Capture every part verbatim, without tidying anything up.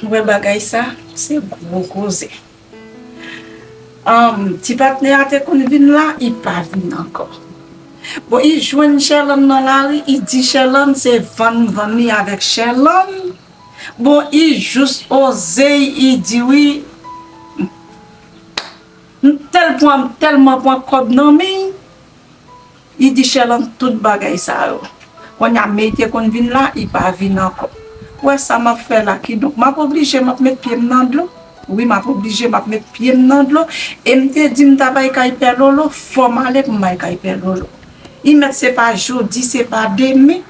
Wè bagay sa, se gwo koze. Anm, ti patnè a te konn vin la, li pa vin ankò. Bon, li jwenn Sherlande nan lari, li di Sherlande se vann m vann li avèk Sherlande. Bon, li jis oze, li di wi. M tèl pran, tèlman pran kòb nan men l, li di Sherlande tout bagay sa yo. Kounye a, men li te konn vin la, li pa vin ankò. Ou wè sa m ap fè la, kidonk m ap oblije, m ap met pye m nan dlo. Wi, m ap oblije, m ap met pye m nan dlo. E m te di m ta bay kay Pè Lolo, fò m ale pou m bay kay Pè Lolo. Li mèt se pa jodi, se pa demen.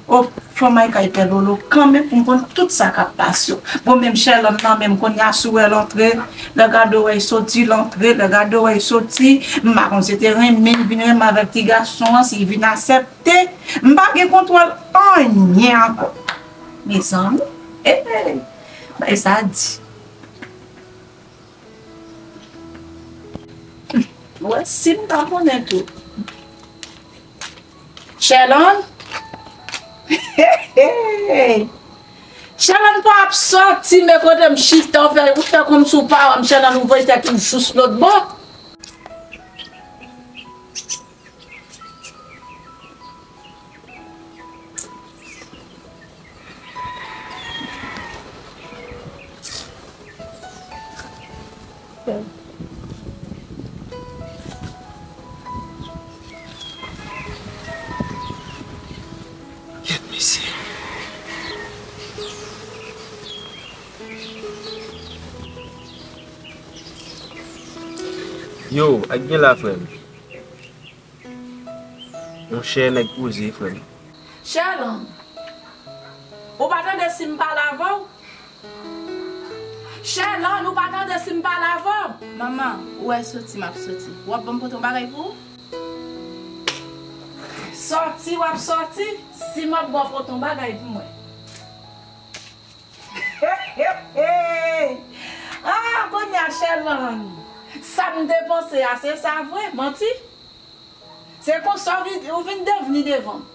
O, fò m al kay Pè Lolo kanmenm pou m konn tout sa k ap pase yo. Bon, menm Sherlande nan menm, kounye a si w wè l antre, lè gade w wè l soti, l antre, lè gade w wè l soti. M pa konn si te renmen, l vin renmen avèk ti gason an, si l vin aksepte. M pa gen kontwòl anyen ankò. Mezanmi, ee, bay sa di. Mwen, si m ta konnen tou. Sherlande! Sherlande pa ap sòti, men kote m chita, ou fè, ou fè kòmsi ou pa wè m, Sherlande, ou voye tèt ou jis lòt bò. Kèt mesye. Yo, ak gen la, frè m. Monchè, nèg poze, frè m. Sherlande, ou pa tande si m pale avè w? Sherlande, ou pa tande si m pale avè w? Manman, ou wè soti, m ap soti. W ap ban m pote yon bagay pou ou? Sòti, w ap sòti? Si m ap ba w pote yon bagay pou mwen. Ah, kounye a, Sherlande, sa m te panse a, se sa vre? Manti? Se konsa w vin, ou vin devni devan m.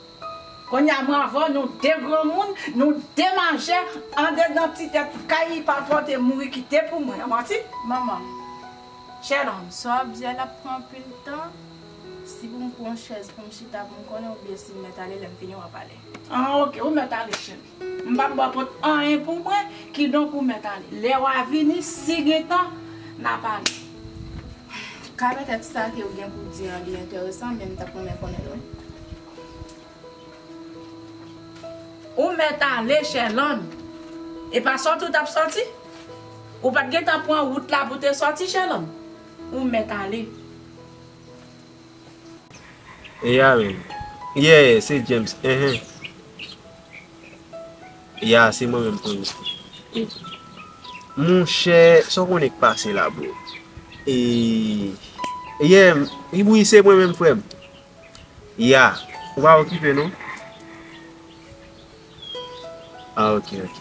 Kounye a, mwen avè w, nou de granmoun, nou de majè, andedan ti tèt kay papa w te mouri kite pou mwen, manti? Manman, Sherlande. Sa w ap di a, l ap pran anpil tan. Si pou m pran yon chèz pou m chita pou m konnen, oubyen si m mèt ale, lè m fini w ap ale. Ah, ok, ou mèt ale, cheri. M p ap ba w pot anyen pou mwen, kidonk ou mèt ale. Lè w a vini, si gen tan, n a pale. Ka petèt sa ke w gen pou di an, li enteresan, men m t ap renmen konnen l, wi. Ou mèt ale, Sherlande. E pa sòti ou t ap sòti? Ou pa t gentan pran wout la pou te sòti, Sherlande? Ou mèt ale. Ya, menm. Yeah, se James. Enhen. Ya, se mwen menm, frè m. Monchè, sa w konnen k pase la, bro? E, yeah, wi, se mwen menm, frè m. Ya, ou pa okipe, non? Ah, ok, ok.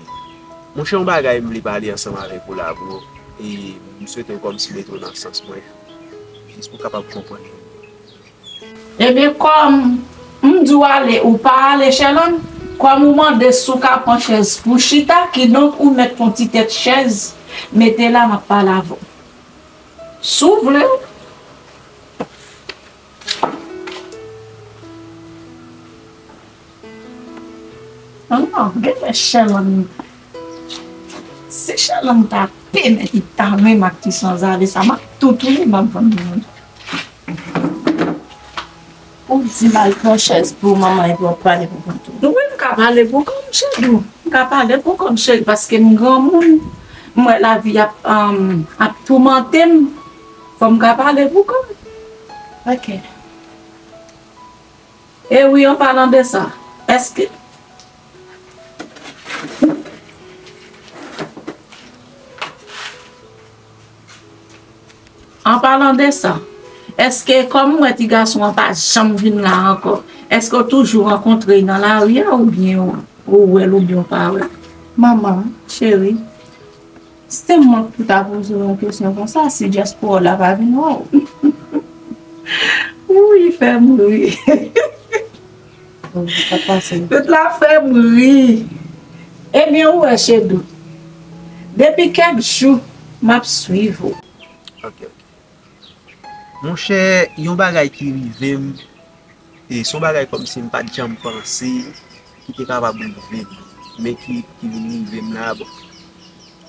Monchè, yon bagay m vle pale ansanm avèk ou la, bro. E m swete w kòmsi mete w nan sans mwen. Jis pou w kapab konprann. Ebyen, kòm m di w ale, ou pa ale, Sherlande, kòm ou mande si w ka pran chèz pou chita, kidonk ou mèt pran ti tèt chèz, mete la, m ap pale avè w. Si w vle, wi. Non, non, gen lè Sherlande. Si Sherlande ta pèmèt li ta renmen ak ti sanzave sa, m ap tou touye, m ap vann li. Ou di m al pran chèz pou manman epi w ap pale pou kont ou. Wi, m ka pale pou kò m, cheri. M ka pale pou kò m, cheri, paske m granmoun. M wè lavi ap, um, ap toumante m. Fò m ka pale pou kò m. Ok. E wi, an palan de sa, èske, an palan de sa, èske kòm m wè ti gason an pa janm vin la ankò, èske w toujou rankontre l nan lari a oubyen w, ou wè l oubyen w pa wè l? Manman, cheri, se mwen ki pou ta poze w yon kesyon konsa, si dyaspora la pa vin wè w. Wi, fè m ri. Sa k pase? Tout la fè m ri. Ebyen, ou wè, Chedou. Depi kèk jou, m ap swiv ou. Ok, ok. Monchè, yon bagay ki rive m, e se yon bagay kòmsi m pa t janm panse ki te kapab rive m, men ki, ki vin rive m la, bon.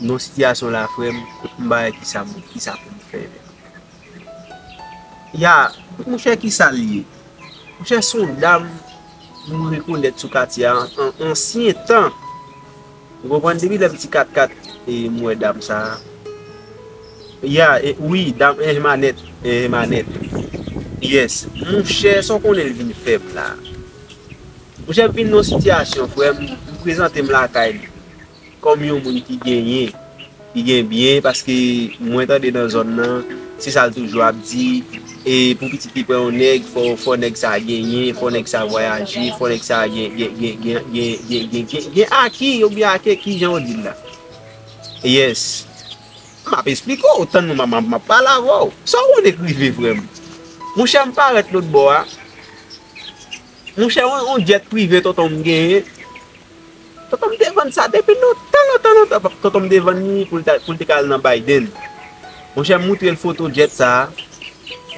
Nan sitiyasyon la, frè m, m pa wè kisa m, kisa pou m fè menm. Ya, monchè, kisa l ye? Monchè, se yon dam, m rekonèt sou katye a, an, an ansyen tan. Ou konprann, depi lè m ti kat kat, e m wè dam sa a. Ya, e, wi, dam, eh, manèt, eh, manèt. Yes. Monchè, sa w konnen l vin fè m la. Monchè, m vin nan yon sitiyasyon, frè m, m prezante m lakay li kòm yon moun ki genyen, ki gen byen, paske mwen tande nan zòn nan, se sa l toujou ap di, e pou pitit li pran yon nèg, fò, fò nèg sa genyen, fò nèg sa vwayaje, fò nèg sa gen, gen, gen aki, oubyen ake, ki jan yo di l la. Yes. M ap esplike w, tann mwen, m ap, m ap pale avè w. Sa w konnen k rive, frè m? Monchè, m parèt lòt bò a. Monchè, yon, yon djèt prive tonton m genyen. Tonton m te vann sa depi lontan, lontan, lontan. Tonton m te vann li pou l ta, pou l te ka al nan Biden. Monchè, m moutre l foto djèt sa a.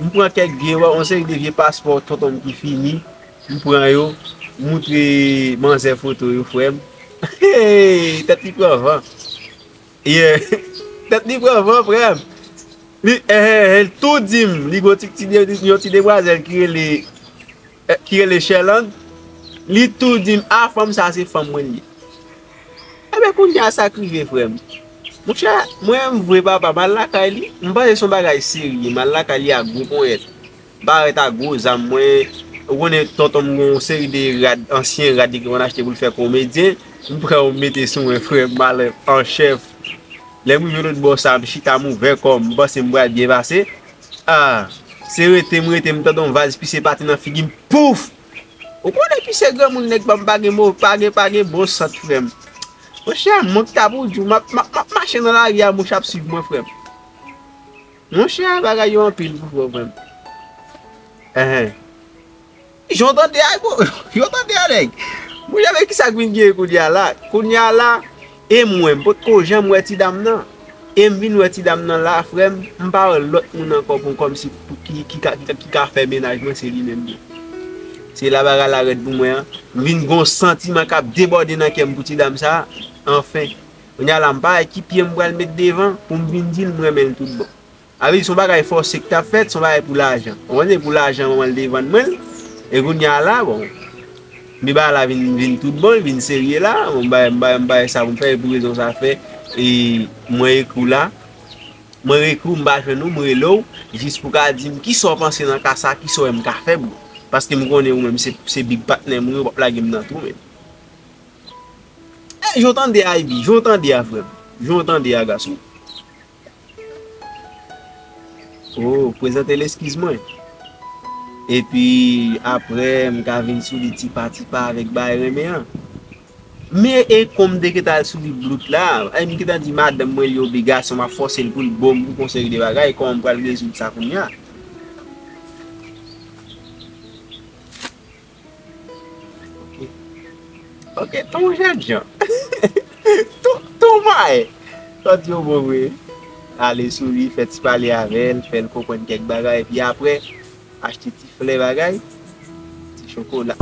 M pran kèk vye, yon seri de vye paspò tonton m ki fini. M pran yo, m moutre manzè foto yo, frè m. Hey, tèt li pran van. Yeah. Tèt li pran van, frè m. Li, eh, eh, eh, li tou di m, li gon ti, ti de-, yon ti demwazèl ki rele, eh, ki rele Sherland. Li tou di m, a, fanm sa se fanm mwen li ye. Ebyen, kounye a sa k rive, frè m. Monchè, mwen menm vre papa, m al lakay li, m panse se yon bagay serye, m al lakay li ak gwo ponyèt. Barèt ak gwo zam mwen. Ou konnen tonton m gen yon seri de rad, ansyen rad li te konn achte pou l fè komedyen. M pran yo m mete sou mwen, frè m, m al an chèf. Lè m rive lòt bò sa, m chita m ouvè kò m, m panse m pral byen pase. Ah, se rete m rete, m tande yon vaz pise pati nan figi m, pouf! Ou konnen pise granmoun nèg ban m pa gen mo, pa gen, pa gen bon sant, frè m. Monchè, mank ta pou di w, m ap, m ap, m ap mache nan lari a, mouch ap swiv mwen, frè m. Monchè, bagay yo anpil pou fè w, frè m. Enhen. Jan w tande a, bro. Jan w tande a, nèg. Monchè, men kisa k vin gen kounye a la? Kounye a la, e mwen, m potko janm wè ti dam nan. E m vin wè ti dam nan la, frè m, m pa wè lòt moun ankò pou kòmsi pou ki, ki ka, ki ka, ki ka fè mennaj mwen, se li menm li. Se la bagay la rèd pou mwen an. M vin gon santiman k ap debòde nan kè m pou ti dam sa. Anfen. Kounye a la, m pa wè ki pye m pral met devan pou m vin di l m renmen l tout bon. Sa vle di se yon bagay fòse k t ap fèt, se yon bagay pou lajan. Ou konprann, se pou lajan manman l te vann mwen l. E kounye a la, bon, men bagay la vin, vin tout bon, vin serye la. Bon, m bay, m bay, m bay sa pou m fè, e pou rezon sa fè, e mwen ekri w la. Mwen ekri w, m pa jwenn ou, m rele w, jis pou ka di m kisa w panse nan ka sa, kisa w wè m ka fè, bro. Paske m konnen ou menm se, se big patnè m ou ye, w p ap lage m nan twou, men. Eh, jan w tande a, Ivy, jan w tande a, frè m. Jan w tande a, gason. Oh, prezante l eskiz mwen. Epi, apre, m ka vin sou li tipa tipa avèk bagay renmen an. Men e kon m te gentan al sou li blout la. Ay, m gentan di madanm mwen li obligasyon, m ap fòse l pou l bon m pou konsèy de bagay. Kòman m pral rezoud sa kounye a? Ok. Ok, ton jèn jan. Ton, ton may. Sa di yo bon vre. Ale sou li, fè ti pale avè l, fè l konprann kèk bagay, epi apre, achte ti flè bagay, ti chokola.